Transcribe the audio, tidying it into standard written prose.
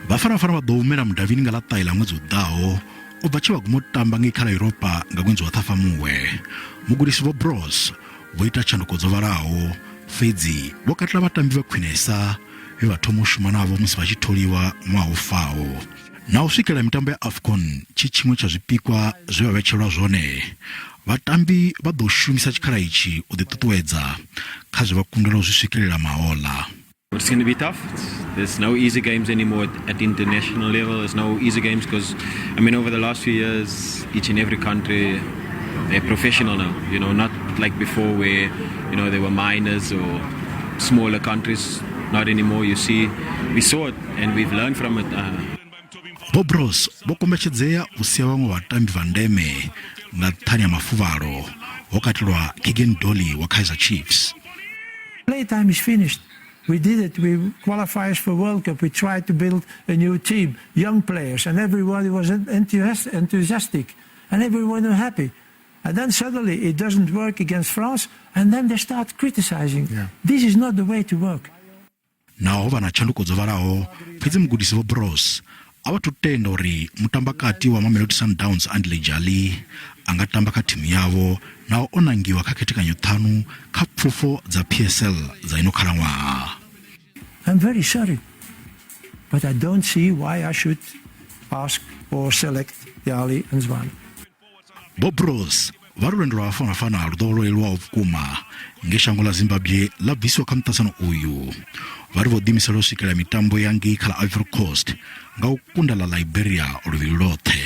Bafana Bafana vha ḓo humela mudavhini nga ḽa ṱahe ḽa ṅwedzi u ḓaho u bva tshe vha guma u tamba ngei kha ḽa Yuropa nga ṅwedzi wa Ṱhafamuhwe. Mugudisi Vho Broos vho ita tshanduko dzo vhalaho, fhedzi vho katela vhatambi vha khwinesa vhe vha thoma u shuma navho musi vha tshi tholiwa ṅwaha wo faho. Na u swikelela mitambo ya AFCON tshi tshiṅwe tsha zwipikwa zwe vha vhetshelwa zwone, vhatambi vha ḓo shumisa tshikhala itshi u ḓiṱuṱuwedza kha zwe vha kundelwa u zwi swikelela mahoḽa. It's going to be tough. There's no easy games anymore at international level. There's no easy games because, I mean, over the last few years, each and every country, they're professional now. Not like before where they were minors or smaller countries. Not anymore. You see, we saw it and we've learned from it. Vho Broos vho kombetshedzea u sia vhaṅwe vhatambi vha ndeme nga nṱhani ha mafuvhalo, ho katelwa Keagan Dolly wa Kaizer Chiefs. Playtime is finished. We did it. We qualified for World Cup. We tried to build a new team, young players, and everybody was enthusiastic and everyone was happy. And then suddenly it doesn't work against France, and then they start criticizing. This is not the way to work. Naho vha na tshanduko dzo vhalaho, fhedzi mugudisi Vho Broos a vha thu tenda uri mutambakati wa Mamelodi Sundowns Andile Jali a nga tamba kha thimu yavho naho o nangiwa kha khethekanyo ṱhanu kha pfufho dza PSL dza ino khalaṅwaha. I'm very sorry, but I don't see why I should ask or select Jali and Zwane. Vho Broos vha ri lwendo lwa Bafana Bafana lu ḓo vha lwo leluwaho vhukuma nge shango ḽa Zimbabwe ḽa bvisiwa kha muṱaṱisano uyu. Vha ri vho ḓiimisela u swikelela mitambo ya ngei kha ḽa Ivory Coast nga u kunda ḽa Liberia luvhili lwoṱhe.